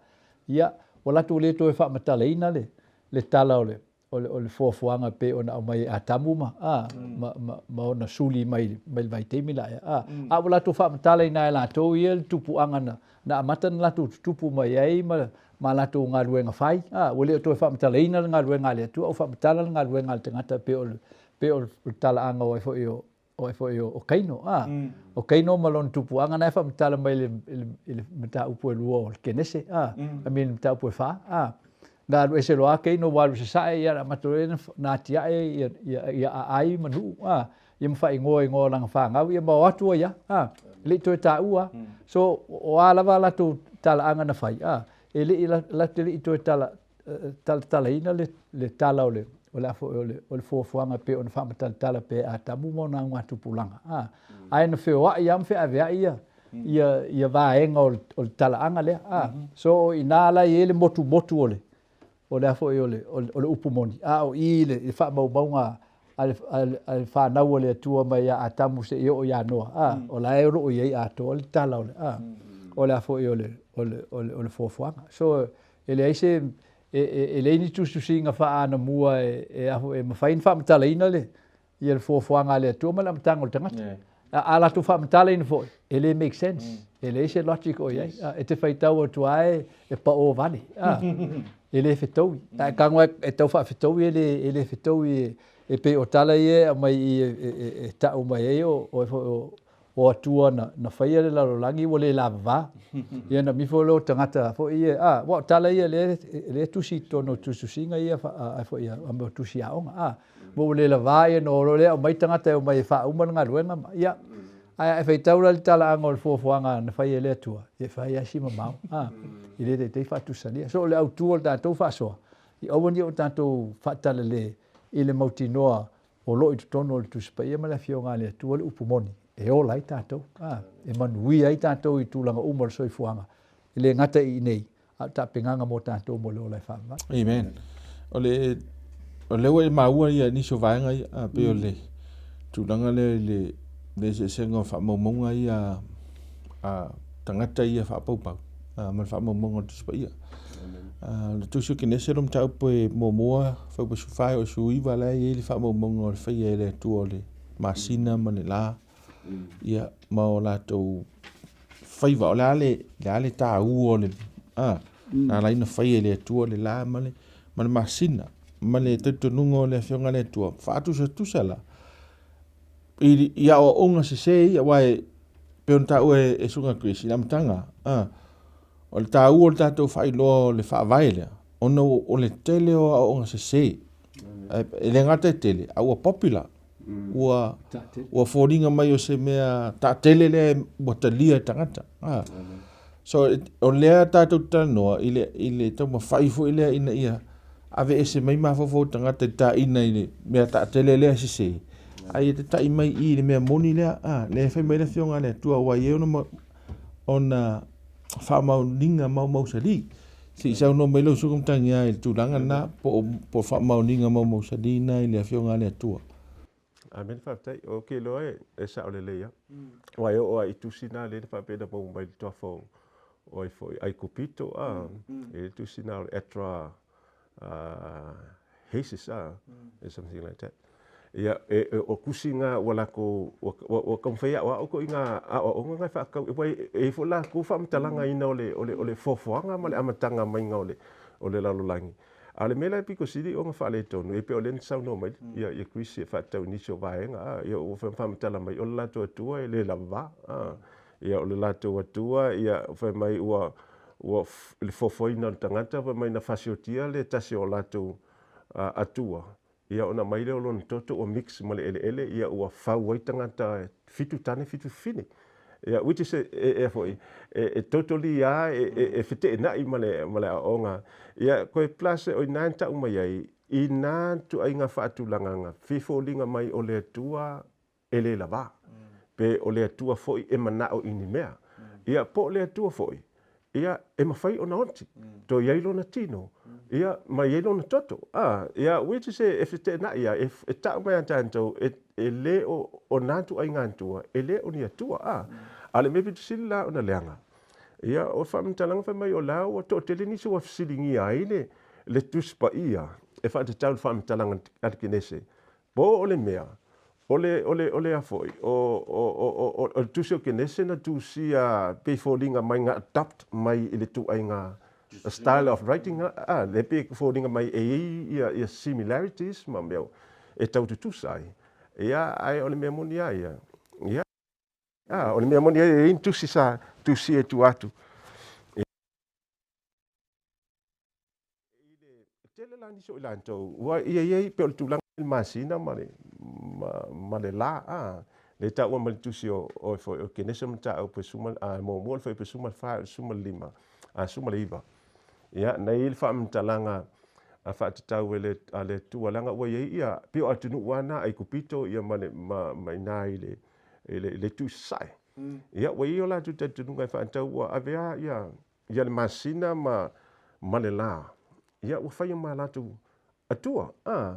ia, ua latou le toe faamatalaina le, le tala o le, o le, o le fuafuaga e pei ona aumai e Atamu ma, a, ma, ma, ma ona suli mai, mai le vaitaimi la ea, a, a ua latou faamatalaina e latou ia le tupuaga na, na amata ona latou tutupu mai ai ma, ma latou galuega fai, a, ua le o toe faamatalaina le galuega a le Atua, a ua faamatala le galuega a le tagata e pei o le, pei o le talaaga o ai foi o, o ai foi o, o Kaino, a, o Kaino ma lona tupuaga na e faamatala mai i le, i le, i le mataupu e lua o le Kenese, a, I mean, mataupu e fa, a, na alu ese loa Kaino ua alu i sasae, ia na amata loa ona na atiae ia, ia, ia aai ma nuu, a, ia ma faaigoa igoa o lana fanau, ia ma o atu ai lava, a, e le i toe taua. So, o a lava a latou talaaga na fai, a, e le i, latou te le i toe tala, talatalaina le, le tala o le, o le a foi o le, o le fuafuaga e pei ona faamatalatala pea e Atamu ma ona augatupulaga, a. Ae na feoai lava ma feaveai ia, ia, ia vaega o le, o le talaaga lea, a. So, o i ina la e i ai le motumotu o le, o le a foi o le, o le upu moni, a o i i le faamaumauga a le, a le fanau a le Atua mai ia Atamu seia oo ia Noa, a, o la e o lo o i ai atoa le tala o le, a, o le a foi o le, o le, o le, o le fuafuaga. So, e leai se, e, e, e leai ni tusitusiga faaanamua e, e, a foi, e mafai ona faamatalaina le, ia le fuafuaga a le Atua ma le amataga o le tagata. Yeah. A, a latou faamatalaina foi, e le make sense. E leai se logic o i ai. E te faitau atu lava e, e pao vale. A, e le fetaui. A e tago e tau faafetaui e le, e le fetaui e, e pei o tala ia e aumai i e, e, e, e tau mai ai o, o, o, o Atua na, na faia le lalolagi ua le lavava. Ia na mifo lea o tagata foi ia, a, aua o tala ia lea, lea e tusi i totonu o tusitusiga ia, a, foi a, a mea o tusi aoga, a, ma ua le lavā ia ona o loa lea aumai tagata e omai e faauma le galuega ma, ia, ae a e faitau la i le talaaga o le fuafuaga na fai e le Atua, ia e fai lava si mamao, a, e le taitai faatusalia. So o le autu o le tatou faasoa, ia aua ne i o tatou faatalale i le mautinoa o lo o i totonu o le Tusi Paia ma le Afioga a le Atua le upu moni e ola ai tatou, a, e manuia ai tatou i tulaga uma o le soifuaga, e le gata i inei, a o tapenaga mo tatou mo le ola e faavavau. Amen. O le, o lea ua e maua ia nisi o vaega ia, a, pei o le tulaga lea i le, le eseesega o faamaumauga ia a tagata ia faapaupau, a, ma le faamaumauga o le Tusi Paia. A, o le Tusi o Kenese lo mataupu e muamua, fuaiupu 14 e oo i le 19 la e i ai le faamaumauga o le faia e le Atua o le masina ma le la, ia, ma o latou faiva, o le a le, le a le taua o le, a, na ala ai ona fai e le Atua le la ma le, ma le masina, ma le talitonuga o le Afioga a le Atua, faatusatusa la, i, i aoaoga sese ia, aua e, pei ona taua e, e Susuga Chris i le amataga, a, o le taua o le tatou faailoa o le faavae lea, ona o le tele o aoaoga sese, e le gata e tele, a ua popular, ua, ua foliga mai o se mea taatele lea ua talia e tagata. Ah. So, o lea tatou te talanoa i le, i le taumafai foi lea ina ia aveese mai mafaufau o tagata i taina i le mea taatele lea sese, a ia tatai mai i le mea moni lea, ah, lea e fai mai le Afioga a le Atua, ua i ai ona, ona faamaoniga maumausali. Se i saunoa mai lau Susuga Matagiā i le tulaga lena, po o, po o faamaoniga maumausali na i le Afioga a le Atua. Amene faafetai. Ou te iloa e, e sao lelei lava. Aua e oo lava i tusi na lea na faapea na maua mai i le tuafa o, o ai foi Aikupito, a, e le tusi na o le Etra Hasis, a, or something like that. Ia, e, e, o tusi na ua latou, ua, ua, ua taumafai e aoao ituaiga aoaoga na e faatatau, aua e i ai foi latou faamatalaga-ina o le, o le, o le foafoaga ma le amataga maiga o le, o le lalolagi. A o le mea la e pito sili ona faaletonu, e pei o lea na saunoa mai ia, ia Chris e faatatau i nisi o vaega, a, ia ua faamatala mai, o le latou Atua e le lavava, a, ia o le latou Atua, ia fai mai ua, ua, le foafoaina o le tagata, fai mai na fasiotia le tasi o latou Atua, Ia ona aumai lea o lona toto ua mix ma le eleele ia ua fau ai tagata e fitu tane fitu fafine. Ia which is e, e, e foi e, e totally a e, e, e feteenai ma le ma le aoaoga. Ia koe plus o ina e tau mai ai i nā tuaiga faatulagaga fifoliga mai o le Atua e le lavā, pe o le Atua foi e manao i ni mea. Ia, po o le Atua foi, ia, e mafai ona oti, toe i ai lona tino, ia, ma i ai lona toto. A, ia, which is e, e feteenai ia, e, e tau mai a tatou, e, e le o, o nā ituaiga Atua, e le o ni Atua. A, a o le mea pito sili la ona leaga, ia, o le faamatalaga fai mai o la ua toatele nisi ua fesiligia ai le, le Tusi Paia e faatatau i le faamatalaga a le Kenese, Po o le mea, o le, o le, o le a foi, o, o, o, o, o, o le Tusi o Kenese na tusia pei foliga mai na adopt mai i le tuaiga style of writing, a, le pei foliga mai e i ai ia, ia similarities ma mea e tau tutusa ai. Ia, ae o le mea moni lava ia, ia, o le mea moni lava ia, e i ai ni tusi sa tusia i tua atu. E tele la nisi o i latou ua ia i ai pei o le tulaga i le masina ma le, ma, ma le la, a, le taua mai le tusi o, o, foi, o Kenese mataupu e suma, a, muamua le fuaiupu e 14 i le 15, a, 19. Ia, na i ai le faamatalaga a faatatau e le, a le Atua, leaga ua i ai ia, pei o atunuu lava na Aikupito ia ma le, ma, ma i ina i le, i le, i le itu i sasae. Ia, ua i ai o latou talitonuga e faatatau ua ave lava ia, ia le masina ma, ma le lā, ia ua faia ma latou Atua. A.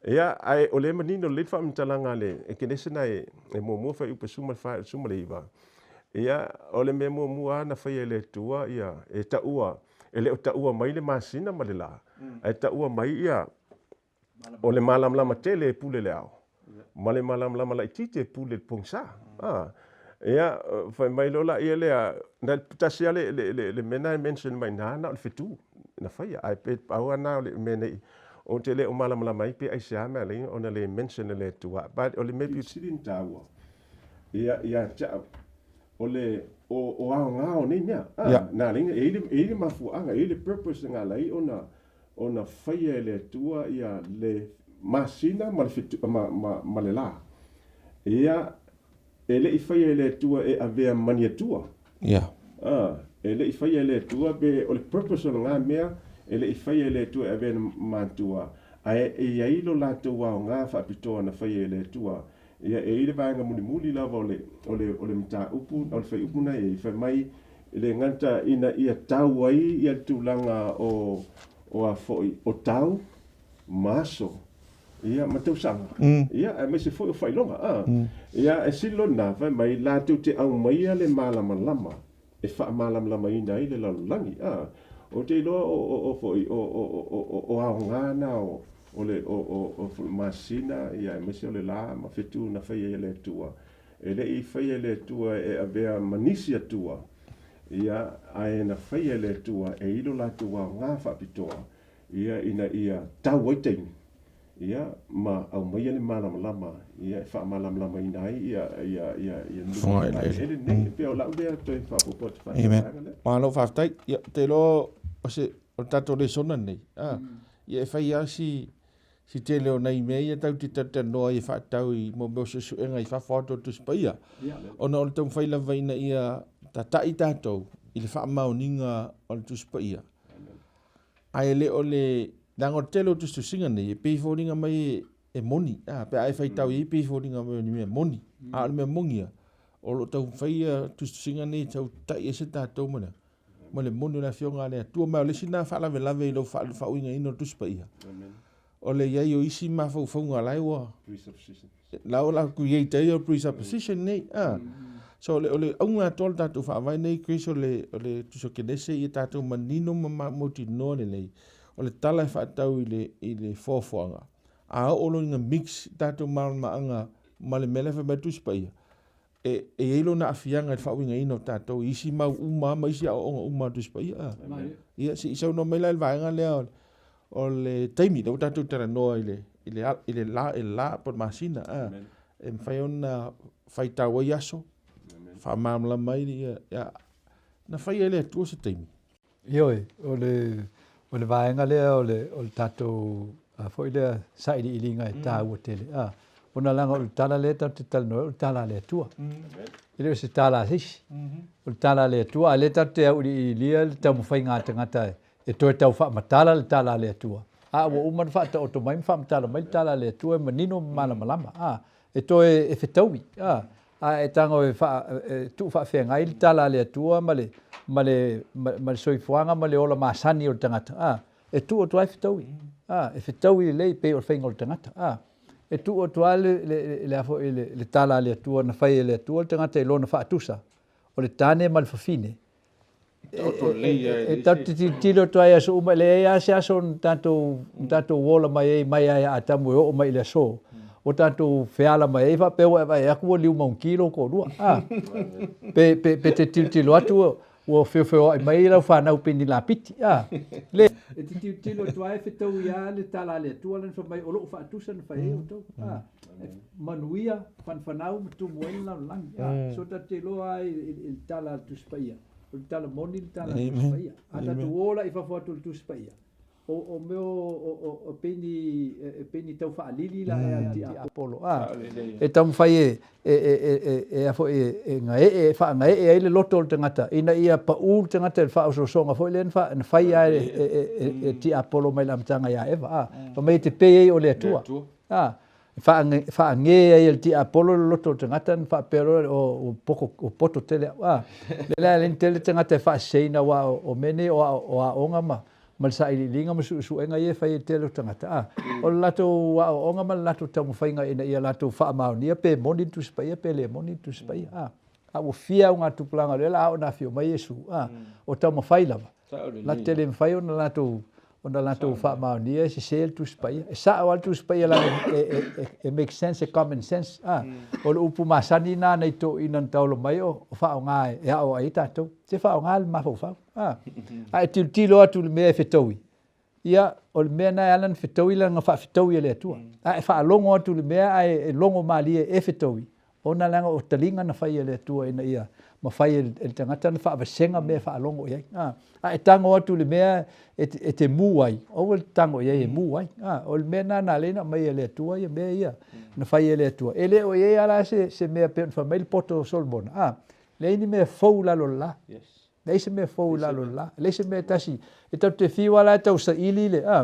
Ia, ae o lea e manino lelei le faamatalaga a le Ekenese na e, e muamua fuaiupu e 14 i le 19. Ia, o le mea muamua lava na faia e le Atua, ia, e taua, e le o taua mai le masina ma le lā, ae taua mai ia, o le malamalama tele e pule le ao, ma le malamalama laitiiti e pule le pogisa. Ah. Ia, fai mai loa laia lea, na tasi lava le, le, le, le mea na e mention mai na, na o le fetu na faia. Ae pe pau lava na o le mea nei, ou te le o malamalama ai pe aisea mea alai ona le mention e le Atua. But o le mea pito sili ona taua, ia, ia te au, o le, o, o aoga o nei mea. Ah, yeah. Na alai, e i le, e i le mafuaaga, e i le purpose na alai ona, ona faia e le Atua ia le masina ma le fetu, ma, ma, ma le lā. Ia, e le i faia e le Atua e avea ma ni Atua. Ia. A, e le i faia e le Atua, pe o le purpose o lena mea, e le i faia e le Atua e avea ma Atua, ae e i ai lo latou aoga faapitoa na faia e le Atua. Ia, e i ai le vaega mulimuli lava o le, o le, o le mataupu, o le fuaiupu na e i ai, fai mai, E le gata ina ia tau ai ia le tulaga o o a foi o tau ma aso ia ma tausaga ia aemaise foi o faailoga a ia e sili loa lena fai mai latou te aumaia le malamalama e faamalamalamaina ai le lalolagi a ou te iloa o o o foi o o o o o aoga na o o le o o o masina ia aemaise o le la ma fetu na faia e le Atua E le i faia e le Atua e avea ma nisi Atua, ia, ae na faia e le Atua e i lo latou aoga faapitoa, ia, ina ia tau ai taimi, ia, ma aumaia le malamalama, ia, e faamalamalamaina ai ia, ia, ia, ia nuu eleele nei. E pei o lau lea toe faaopoopo atu faatasi lea. Malo faafetai. Ia, ou te iloa o se, o le tatou lesona lenei, a, ia e fai lava si, Si tele o nai mea ia tatou te talatalanoa ai e faatatau i mo mea o suesuega i fafo atu o le Tusi Paia, ona o le taumafai lava ina ia tatai tatou i le faamaoniga o le Tusi Paia. Ae le o le leaga o le tele o tusitusiga nei e pei e foliga mai e moni, a, pe a e faitau i ai e pei e foliga mai o ni mea moni, a o le mea moni ia, o lo o taumafai ia tusitusiga nei e tau tatai ese tatou ma le ma le moni o le Afioga a le Atua. Ma o le isi lena faalavelave i lou faauigaina o le Tusi Paia, o le i ai o isi mafaufauga la e ua la o la create ai o presupposition nei. Ah. So o le, o le auga atoa o le tatou faavae nei, Chris, o le, o le Tusi o Kenese, ia tatou manino ma mautinoa lelei o le tala e faatatau i le, i le foafoaga. A oo loa ina mix tatou malamalamaaga ma le mea la e fai mai le Tusi Paia, e e i ai lona aafiaga i le faauigaina o tatou i isi mau uma lava ma isi aoaoga uma a le Tusi Paia. A. Ia, se i saunoa mai la i le vaega lea o le taimi lea ua tatou talanoa i le i le i le la i le la po o le masina, a, e mafai ona faitau ai aso, faamalamalama ai ia, ia, na faia e le Atua se taimi. Ioe, o le, o le vaega lea o le, o le tatou a foi lea sailiiliga e taua tele. A, ona leaga o le tala lea tatou te talanoa ai, o le tala a le Atua. E le o se tala a se isi. O le tala a le Atua, a lea tatou te auiliilia le taumafaiga a tagata e toe tau faamatala le tala a le Atua. A ua uma ona faataoto mai ma faamatala mai le tala a le Atua e manino ma malamalama. A, e toe e fetaui, a, a e tago e, faa, e tuu faafeagai le tala a le Atua ma le, ma le, ma le soifuaga ma le ola masani o le tagata, a, e tuu atu ai fetaui, a, e fetaui lelei pei o le faiga o le tagata, a, e tuu atu ai le, le, le, a foi, le, le tala a le Atua na fai e le Atua le tagata i lona faatusa, o le tane ma le fafine, E tatou te tilotilo atu ai i aso uma, e leai lava se aso na tatou, na tatou ola mai ai mai lava ia Atamu e oo mai i le aso, ua tatou feala mai ai faapea ua e vaai atu ua liu maugiti lou toalua. A, pe, pe, pe te tilotilo atu ua, ua feofeoai mai lau fanau pei ni lapiti. A, le. E te tilotilo atu lava e fetaui lava le tala a le Atua lana fai mai o lou faatusa na fai ai outou. A, e manuia, fanafanau ma tumu ai le lalolagi. A, so tatou te iloa lava i, i, i le tala a le Tusi Paia, o le tala moni le tala a le Tusi Paia. A tatou o la i fafo atu o le Tusi Paia, o, o mea o, o, o, o pei ni, e pei ni tau faalili la e a le tiapolo, a, e taumafai e, e, e, e, e, e a foi e, e gaee, e faagaee ai le loto o le tagata, ina ia pau le tagata i le faaosoosoga foi lea na, fa, na fai lava e, e, e, e, e tiapolo mai le amataga ia Eva, a, fai mai e te pei ai o le Atua, a, E faage ai e le tiapolo le loto o le tagata ona faapea loa lea, ua poto, ua poto tele au. A, lea la e leai ni tele tagata e faaseseina aua o mea nei o aoga ma le sailiiliga ma suesuega ia e fai e le tele o tagata. A, o le latou aoaoga ma le latou taumafaiga ina ia latou faamaonia pe moni le Tusi Paia pe le moni le Tusi Paia. A, a ua fia augatupulaga o lea la a oo ina afio mai Iesu, a, o taumafai lava. La te le mafai ona latou ona latou faamaonia e sese le Tusi Paia. E sao lava le Tusi Paia leaga e, e, e, e make sense, e common sense. Ah, o le upu masani na nai toeaiina na taolo mai o, o faaaoga e, e aoai ai tatou. Se faaaoga le mafaufau. Ah, a e tilotilo atu i le mea e fetaui, ia, o le mea na e ala ona fetaui leaga faafetaui e le Atua. A e faalogo atu i le mea ae e logo malie e fetaui, Ona leaga o taliga na fai e le Atua ina ia mafai e le tagata ona faavasega mea e faalogo i ai. A, a e tago atu i le mea e te, e te mū ai, aua le tago i ai e mū ai. A, o le mea lena na ala ai ona aumai e le Atua ia mea ia na fai e le Atua. E le o i ai lava la se, se mea pei ona fai mai le poto o Solomona, a, leai ni mea fou i lalo o le la. Leai se mea fou i lalo o le la. Leai se mea e tasi. E tatou te fiu lava la e tau saili le, a,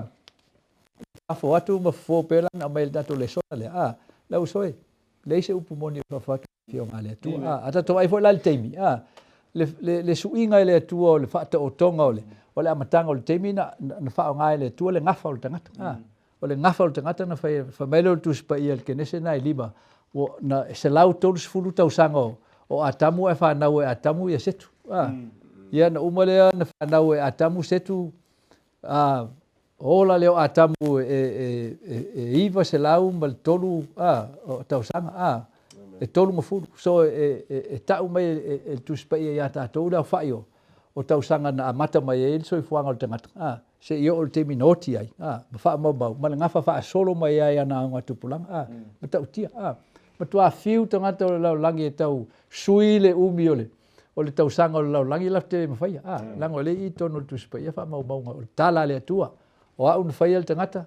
fafo atu ma fofo pei la ona aumai e le tatou lesona lea, a, le uso e, leai se upu moni o fafo atu i le Afioga a le Atua. A, a tatou vaai foi la i le taimi, a, le, le, le suiga e le Atua o le faataotoga o le, o le amataga o le taimi na, na, na faaaoga e le Atua le gafa o le tagata. A, o le gafa o le tagata na fai, fai mai lea o le Tusi Paia i le Kenese na e lima, ua, na 130 tausaga o, o Atamu ae fanau e Atamu ia Setu. A, ia na uma lea na fanau e Atamu Setu, a, Ola lea o Atamu e 903 a, tausaga, a, e 30. So e tau mai e le Tusi Paia ia tatou le aofai o tausaga na amata mai ai le soifuaga o le tagata, a, seia oo i le taimi na oti ai, a, ma faamaumau, ma le gafa faasolo mai ai ana augatupulaga, a, matautia, a. Matua fiu tagata o le lalolagi e tau sui le umi o le o le tausaga o le lalolagi latou te le mafaia. A, leaga o lea e i totonu o le Tusi Paia faamaumauga o le tala a le Atua. O au na faia le tagata,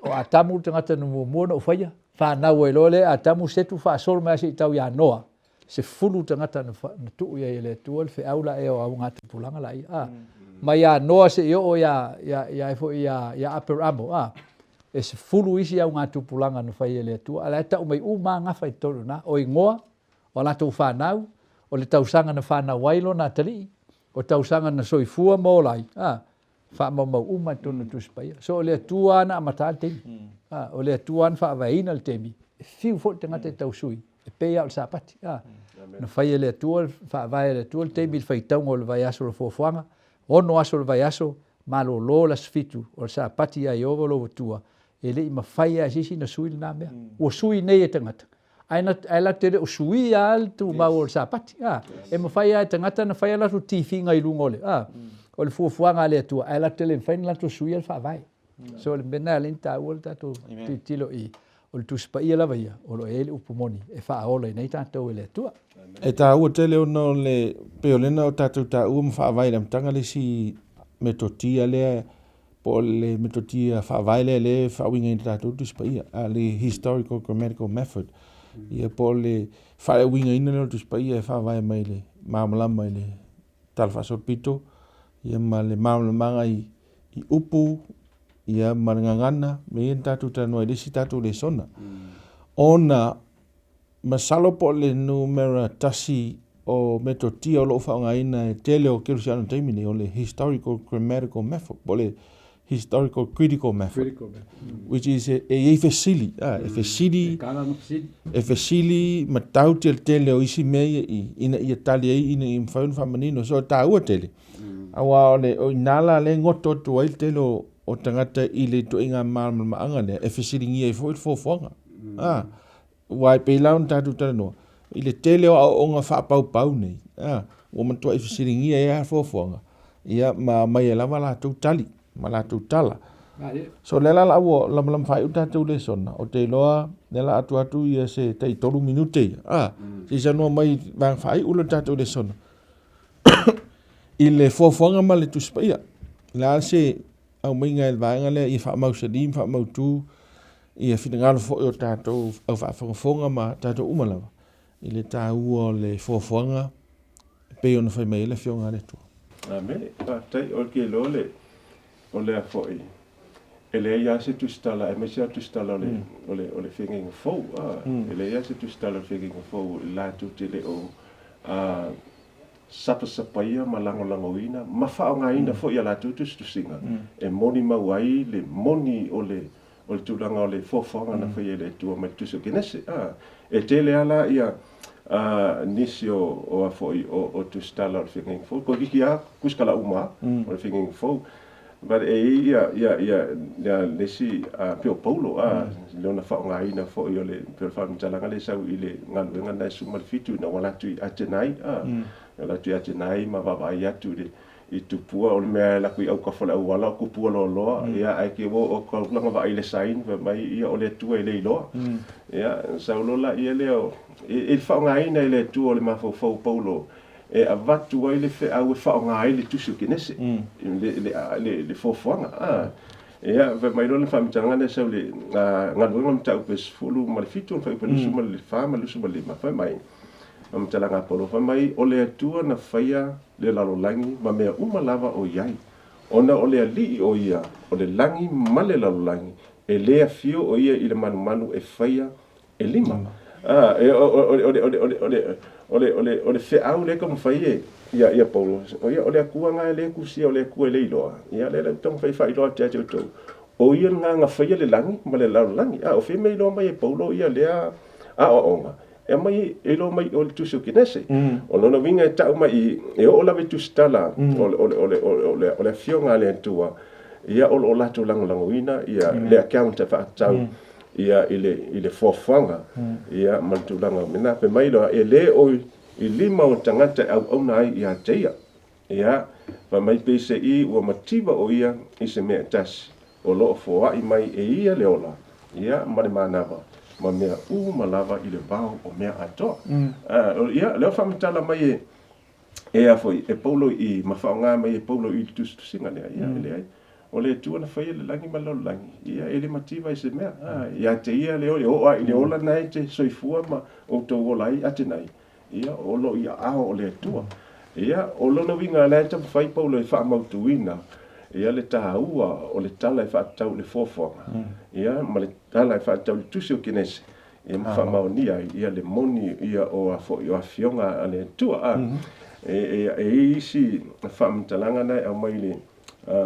o Atamu le tagata na muamua ona ou faia, fanau ai loa lea e Atamu Setu faasolo mai lava seia tau ia Noa, 10 tagata na, na tuu i ai e le Atua le feau la ea o augatupulaga laia. A, mai ia Noa seia oo ia, ia, ia ai foi ia, ia Aperamo, a, e 10 isi augatupulaga na fai e le Atua, a o la e tau mai uma lava gafa i totonu i ina, o igoa, o a latou fanau, o le tausaga na fanau ai lona atalii, o tausaga na soifua ma ola ai, a, faamaumau uma i totonu o le Tusi Paia. So o le Atua lava na amata le taimi, a, o le Atua lava na faavaeina le taimi, e fiu foi le tagata e tau sui, e pei lava o le Sapati, a, na fai e le Atua, faavae e le Atua le taimi i le faitauga o le vaiaso o le foafoaga, ono aso o le vaiaso, malolo le aso fitu o le Sapati ia Ieova lou Atua. E le i mafai lava e se isi ona sui lena mea. Ua sui nei e tagata, ae na, ae latou te le o suia lava le tumau o le Sapati. A, e mafai lava e tagata ona fai a latou tifiga i luga o le, a, o le fuafuaga a le Atua, ae latou te le mafai ona latou suia le Faavae. So o le mea lena e ala ai ona taua le tatou tilotilo i o le Tusi Paia lava ia o lo o i ai le upu moni e faaolaina ai tatou e le Atua. E taua tele ona o le pei o lena o tatou taua ma faavae i le amataga le isi metotia lea po o le metotia faavae lea lea e faauigaina e tatou Tusi Paia, a le historical grammatical method. Ia po o le faauigaina lea o le Tusi Paia e faavae mai le malamalama i le Tala Faasolopito, ia ma le malamalamaga i, i upu, ia ma le gagana, me ia na tatou talanoa i le isi tatou lesona. Ona, masalo po o le numera tasi o metotia o lo o faaaogaina e tele o kerisiano i le taimi nei, o le historical grammatical method, po o le historical critical method, critical method. Which is e, e i ai fesili, ah, e fesili, e fesili ma tau tele tele o isi mea ia i, ina ia tali ai, ina ia mafai ona faamanino. So, e taua tele. Aua o le, o inā la lea e goto atu ai le tele o, o tagata i le ituaiga malamalamaaga lea, e fesiligia ai foi le fuafuaga. Ah, Aua e pei la ona tatou talanoa, i le tele o aoaoga faapaupau nei, a, ua matuai fesiligia ai lava fuafuaga, ia, ma aumai ai lava latou tali ma latou tala. So, lea la la ua lamalama faaiu le tatou lesona, ou te iloa lea la atu atu ia se tai tolu minute ia, a, se i saunoa mai i vaega faaiu lea o le tatou lesona i le fuafuaga ma le Tusi Paia. O le a se aumaiga e le vaega lea ia faamausali ma faamautu ia finagalo foi o tatou au faafogafoga ma tatou uma lava i le taua o le fuafuaga e pei ona fai mai ai le Afioga a le Atua. Amene. Faafetai. O ke iloa le, o lea foi, e leai lava se tusitala, aemaise lava tusitala o le, o le, o le feagaiga fou, a, e leai lava se tusitala o le feagaiga fou latou te le o, a, sapasapaia ma lagolagoina ma faaaogaina foi a latou tusitusiga e molimau ai le moni o le o le tulaga o le foafoaga na faia e le Atua mai le Tusi o Kenese. A, e tele lava la ia a, nisi o, o a foi o, o tusitala o le Feagaiga Fou, toeitiiti lava tusitala uma o le Feagaiga Fou. But e i ai ia, ia, ia, ia le isi, a, pei o Paulo, a, lona faaaogaina foi o le, pei o le faamatalaga lea e sau i le galuega lena e 17 ina ua alu atu i Atenai, a, alu atu i Atenai ma vaavaai atu i le, i tupua, o le mea e alu atu i autafa o le auala o tupua loaloa, ia, ae te o, o tau lana vaai i le sign, fai mai, ia, o le Atua e le iloa. Ia, sau loa laia lea o, i, i le faaaogaina e le Atua o le mafaufau o Paulo, e avatu ai le feau e faaaoga ai le Tusi o Kenese, le fuafuaga. Ia, fai mai loa le faamatalaga lea sau i le galuega o mataupu e 17 ona faaiupa 24 ma le 25, fai mai, faamatalaga a Paulo, fai mai, o le Atua na faia le lalolagi ma mea uma lava o i ai, ona o le Alii o ia o le lagi ma le lalolagi, e le afio o ia i le malumalu e faia e lima. A, e, o, o, o, le, o, le, o, le, o, le, o, le, o, le, o le feau lea e taumafai e ia, ia Paulo, o ia, o le Atua na e le tusia, o le Atua e le iloa. Ia, lea la ou taumafai e faailoa atu ia te outou, o ia lena na faia le lagi ma le lalolagi. A, o fea mea e iloa mai e Paulo ia lea aoaoga? E aumai, e iloa mai o le Tusi o Kenese. O lona uiga e tau mai i, e oo lava i tusitala o le, o le, o le, o le, o le Afioga a le Atua, ia o lo o latou lagolagoina ia le account e faatatau ia i le, i le fuafuaga, ia, ma le tulaga o mea. Fai mai loa, e le o i lima o tagata e auauna ai ia te ia. Ia, fai mai peiseai ua mativa o ia i se mea e tasi, o lo o foai mai e ia le ola, ia, ma le manava, ma mea uma lava i le vao o mea atoa. Ia, lea ua faamatala mai e, e a foi, e Paulo i, ma faaaoga mai e Paulo i le tusitusiga lea, ia, e leai. O le Atua na faia le lagi ma le lalolagi, ia, e le mativa i se mea. A, ia te ia le e oo lava i le ola na e te soifua ma outou ola ai Atenai, ia, o lo o i aao o le Atua. Ia, o lona uiga o la e taumafai Paulo e faamautuina, ia, le taua o le tala e faatatau i le foafoaga, ia, ma le tala e faatatau i le tusi o Kenese, ia ma faamaonia ai ia le moni ia o a foi o afioga a le Atua. A, e, e, e i ai isi faamatalaga na e aumai i le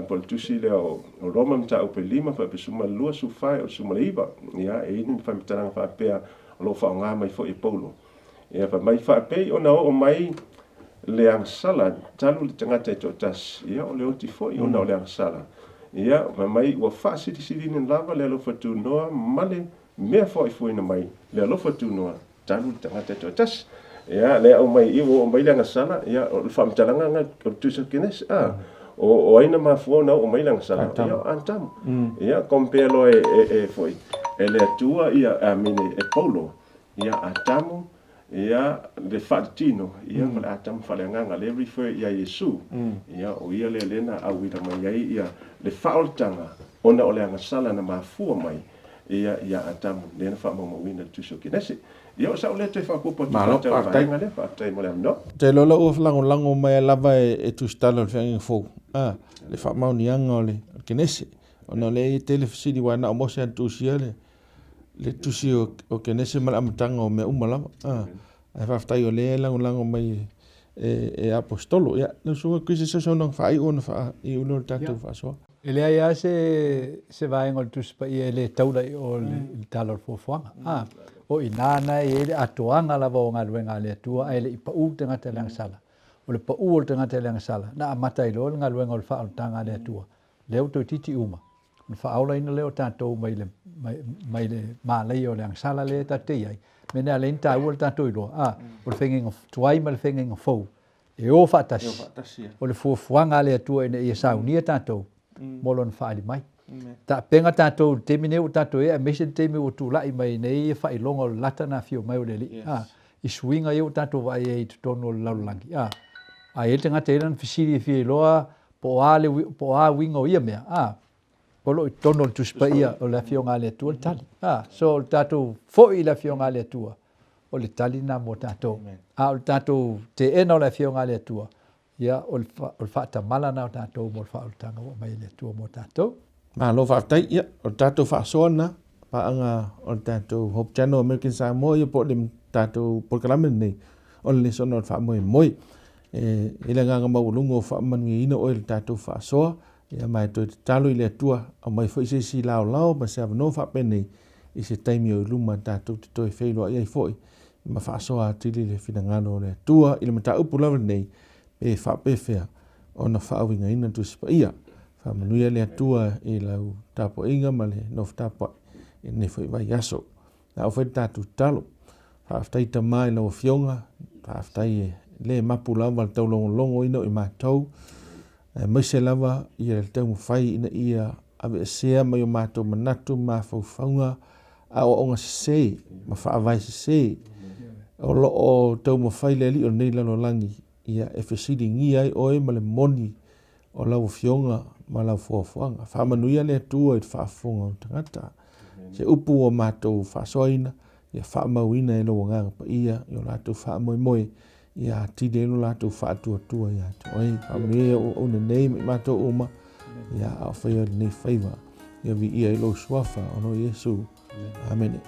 po o le tusi lea o Roma mataupu e 5 faapea 24 o le 19, ia, e i ai ni faamatalaga faapea o lo o faaaoga mai foi e Paulo. Ia, fai mai faapei ona oo mai le agasala talu le tagata e toatasi, ia o le oti foi ona o le agasala. Ia, fai mai, ua faasilisiliina lava le alofa tunoa ma le mea foaifoaina mai le alofa tunoa talu le tagata e toatasi. Ia, lea aumai i i, ua oo mai le agasala, ia, o le faamatalaga lena o le Tusi o Kenese, a, o, o ai na mafua ona oo mai le agasala? Ia, o Atamu. Ia, compare loa e, e, e foi, e le Atua, ia, I mean, e, e Paulo, ia, Atamu, ia, le faaletino, ia, ma le Atamu faaleagaga, lea e refer ia Iesu, ia, o ia lea lea na auina mai ai, ia, le faaolataga, ona o le agasala na mafua mai, ia, ia Atamu, lea na faamaumauina i le Tusi o Kenese. Ia, o sa'u lea toe faaopoopo atu Malo, faatatau i le faafetai. vaega lea. Faafetai mo le avanoa. Ou te iloa la ua lagolago mai lava e Tusitala o le Feagaiga Fou, a, le faamaoniaga o le Kenese, ona o lea e tele fesili aua na o Mose lava na tusia le le tusi o Kenese ma le amataga o mea uma lava, a, ae faafetai o lea e lagolago mai e Aposetolo. Ia, lau Susuga Chris, se saunoaga faaiu ona faaiu lea o le tatou faasoa. E leai lava se, se vaega o le Tusi Paia e le taula i o i le Tala o le Fuafuaga. A, o i ina na e i ai le atoaga lava o galuega a le Atua ae le i pau le tagata i le agasala. O le pau o le tagata i le agasala, na amata ai loa le galuega o le faaolataga a le Atua. Lea ua toeitiiti uma, ona faaolaina lea o tatou mai le, mai, mai le malaia o le agasala lea tatou te i ai. Mea lea ala ai ona taua le tatou iloa, a, o le feagaiga tuai ma le feagaiga fou, e o faatasi, o le fuafuaga a le Atua ina ia saunia tatou mo Lona faaali mai. Taapega tatou i le taimi nei ua tatou i ai, aemaise le taimi ua tulai mai nei ia faailoga o le lata na afio mai o le Alii, a, i suiga ia ua tatou vaai ai i totonu o le lalolagi, a, a i ai le tagata e i ai lana fesili e fia iloa po o a le, po o a uiga o ia mea, a, o lo o i totonu o le Tusi Paia o le Afioga a le Atua le tali. A, so o le tatou foi i le Afioga a le Atua, o le tali lena mo tatou. A o le tatou teena o le Afioga a le Atua, ia, o le, o le faatamala lena o tatou mo le faaolataga ua aumai e le Atua mo tatou. Malo faafetai. Ia, o le tatou faasoa lena, paaga o le tatou Hope Channel American Samoa, ia po o le tatou polokalame lenei, o le lesona o le faamoemoe. E i le agaga maualuga o faamanuiaina oe i le tatou faasoa, ia ma e toe tatalo i le Atua, aumai foi se isi laolao ma se avanoa faapenei i se taimi o i luma tatou te toe feiloai ai foi ma faasoa atili le finagalo o le Atua i le mataupu lava lenei pe faapefea ona faauigaina Tusi Paia. Faamanuia le Atua i lau tapuaiga ma le nofo tapuai i lenei foi vaiaso. A o fai le tatou tatalo. Faafetai Tama i lau Afioga, faafetai e le mapu lava le taulogologoina o i matou, aemaise lava ia le taumafai ina ia aveesea mai o matou manatu ma mafaufauga, aoaoga sese ma faavae sese o lo o taumafai le alii o lenei lalolagi ia e fesiligia ai oe ma le moni o lau Afioga ma lau fuafuaga. Faamanuia le Atua i le faafofoga o tagata. Se upu ua matou faasoaina, ia faamauina e lou Agaga Paia i o latou faamoemoe, ia atili ai lo latou faatuatua ia te oe. Faamanuia ia auauna nei ma i matou uma, ia a o faia lenei faiva, ia viia ai lou suafa, o lo Iesu. Amene.